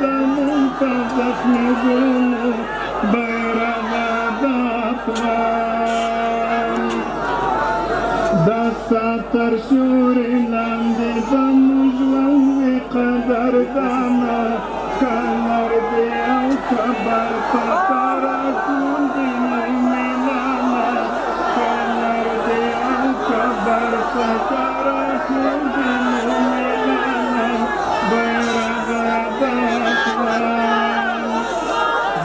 زمون په زخم ګلونو بیرغ د افغان دا تر سیوري لاندې به مو ژوند وي قدردانه که لر دی او که بر په ترسول دی مومنانه که لر دی او که بر په ترسول دی مومنانه بیرغ د افغان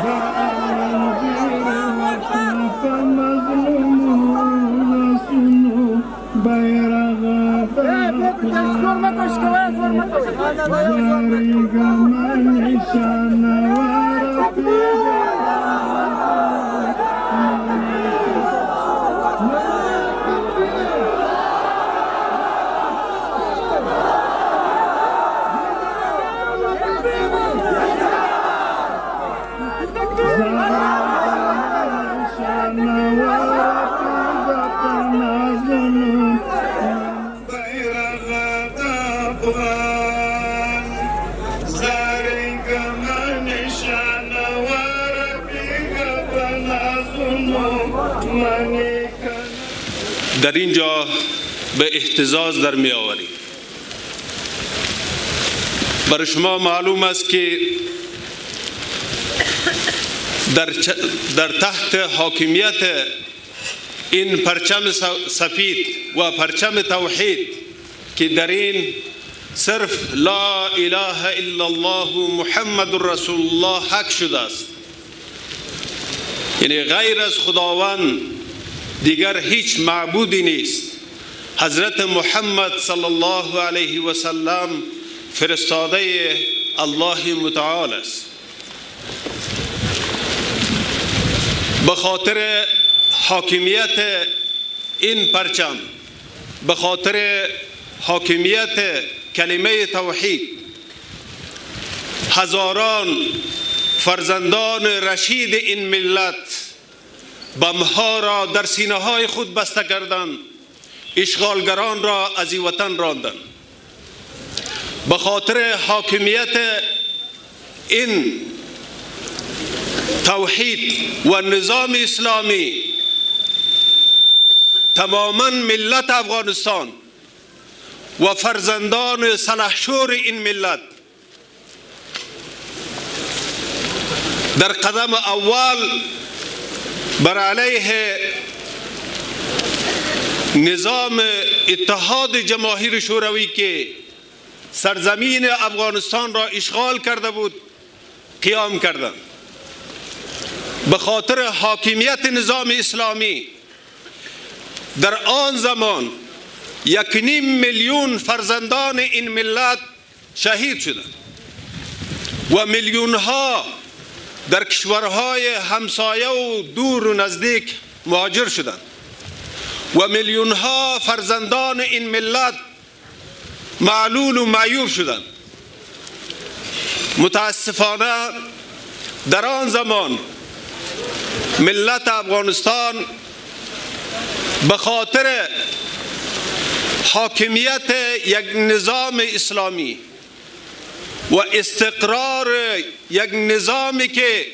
د امن زیری وطن په مظلومو ولسونو بیرغ د افغان زارېږمه نشانه ورپېږه. بیرغ د افغان زارېږمه نشانه ورپېږه په نازونو منې کنه. در اینجا به اهتزاز در می آوریم. برای شما معلوم است که در تحت حاکمیت این پرچم سفید و پرچم توحید که در این صرف لا اله الا الله محمد رسول الله حک شده است، یعنی غیر از خداوند دیگر هیچ معبودی نیست، حضرت محمد صلی الله علیه و سلم فرستاده الله متعال است. به خاطر حاکمیت این پرچم، به خاطر حاکمیت کلمه توحید، هزاران فرزندان رشید این ملت بمها را در سینه های خود بسته کردند، اشغالگران را از این وطن راندند. به خاطر حاکمیت این توحید و نظام اسلامی تماما ملت افغانستان و فرزندان سلحشور این ملت در قدم اول بر علیه نظام اتحاد جماهیر شوروی که سرزمین افغانستان را اشغال کرده بود قیام کردند. به خاطر حاکمیت نظام اسلامی در آن زمان 1.5 میلیون فرزندان این ملت شهید شدند و میلیون ها در کشورهای همسایه و دور و نزدیک مهاجر شدند و میلیون ها فرزندان این ملت معلول و معیوب شدند. متاسفانه در آن زمان ملت افغانستان به خاطر حاکمیت یک نظام اسلامی و استقرار یک نظامی که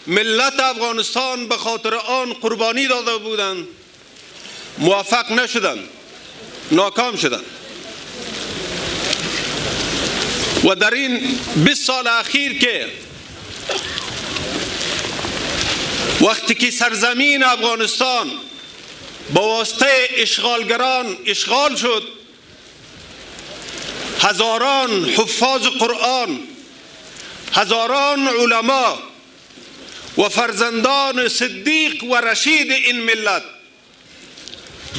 ملت افغانستان به خاطر آن قربانی داده بودند موفق نشدند، ناکام شدند و در این 20 سال اخیر که وقتی که سرزمین افغانستان با واسطه اشغالگران اشغال شد، هزاران حفاظ قرآن، هزاران علما و فرزندان صدیق و رشید این ملت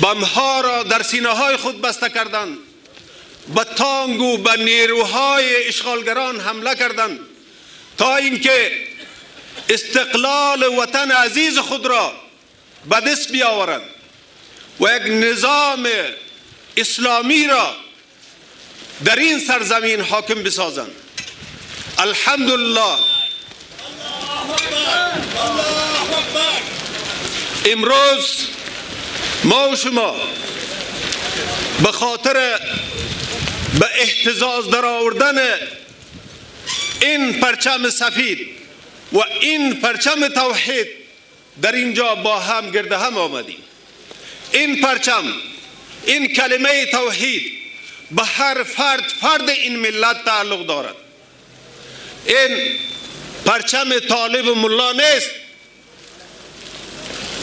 بمها را در سینه های خود بسته کردند، به تانگ و به نیروهای اشغالگران حمله کردند تا اینکه استقلال وطن عزیز خود را به دست بیاورند و یک نظام اسلامی را در این سرزمین حاکم بسازند. الحمدلله امروز ما و شما به خاطر به اهتزاز در آوردن این پرچم سفید و این پرچم توحید در اینجا با هم گرد هم آمدیم. این پرچم، این کلمه توحید به هر فرد فرد این ملت تعلق دارد. این پرچم طالب و ملا نیست.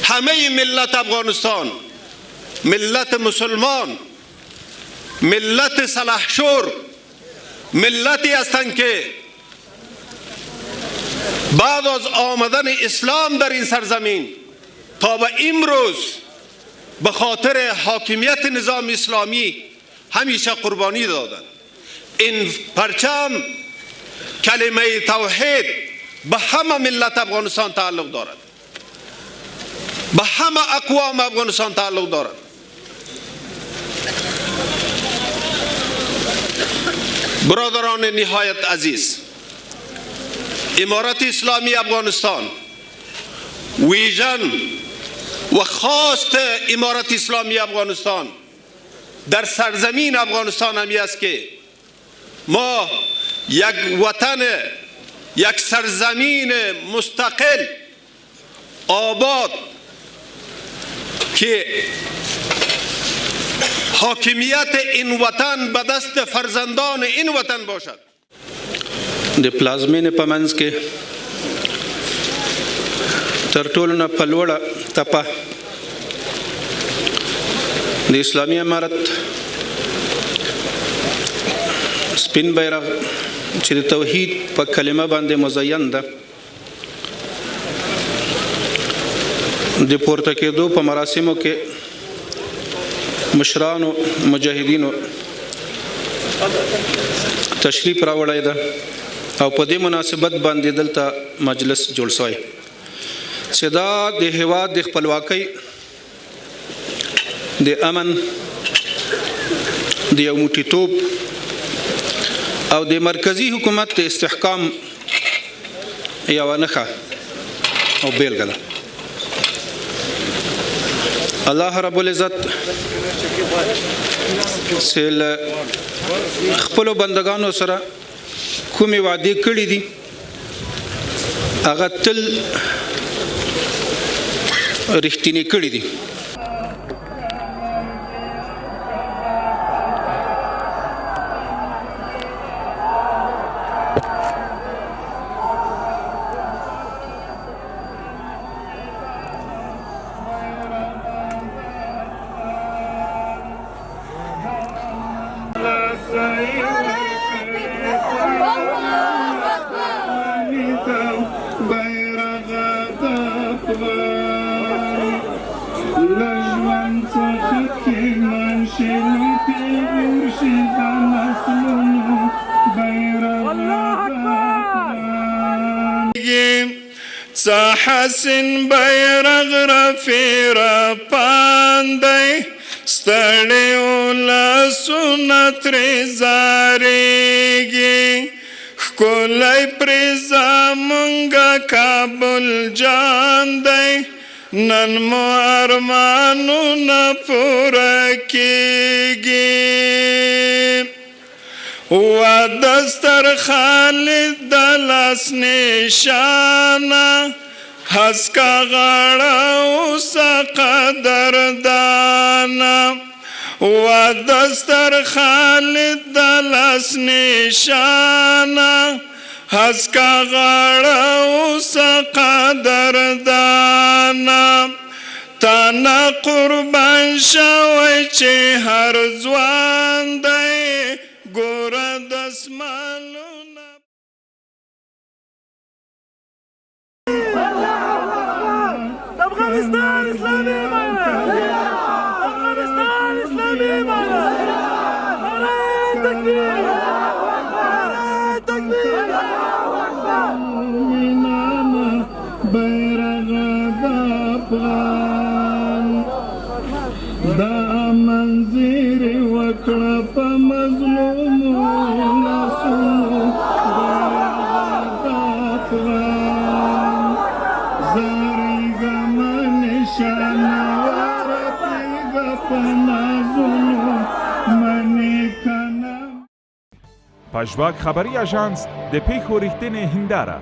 همه ملت افغانستان، ملت مسلمان، ملت سلحشور، ملتی هستند که بعد از آمدن اسلام در این سرزمین تا به امروز به خاطر حاکمیت نظام اسلامی همیشه قربانی دادند. این پرچم کلمه توحید به همه ملت افغانستان تعلق دارد، به همه اقوام افغانستان تعلق دارد. برادران نهایت عزیز، امارت اسلامی افغانستان ویژن و خواست امارت اسلامی افغانستان در سرزمین افغانستان همی است که ما یک وطن، یک سرزمین مستقل آباد که حاکمیت این وطن به دست فرزندان این وطن باشد. د پلازمینې په منځ کې تر ټولو نه په لوړه تپه د اسلامي امارت سپین بیرغ چې د توحید په کلمه باندې مزین ده د پورته کېدو په مراسمو کې مشرانو مجاهدینو تشریف راوړی ده او په دې مناسبت باندې دلته مجلس جوړ شوی چې دا د هیواد د خپلواکۍ، د امن، د یو موټیتوب او د مرکزي حکومت د استحکام یوه نښه او بېلګه ده. الله رب العزت چې له خپلو بندګانو سره کومې وعدې کړې دي هغه تل رښتینې کړې دي. حسن بیرغ رفیع رپاندی ستړي ولسونه ترې ځارېږي، ښکلی پرې زمونږ کابل جان دی، نن مو ارمانونه پوره کېږي. و دستر خالد د لاس نشانه هسکه غاړه اوسه قدردانه، و دستر خالد د لاس نشانه هسکه غاړه اوسه قدردانه، تا نه قربان شوی چې هر ځوان دی ګوره دسمالونه. افغانستان اسلامي امارت، افغانستان اسلامي امارت، نعره تکبیر، نعره تکبیر. بیرغ د افغان دا منظر وکړه په مظلومو لاسونو، بیرغ د افغان زرګه منشانه ورپېږه په نازونو منې کنه. پژواک خبري اژانس د پېښو رښتینې هنداره.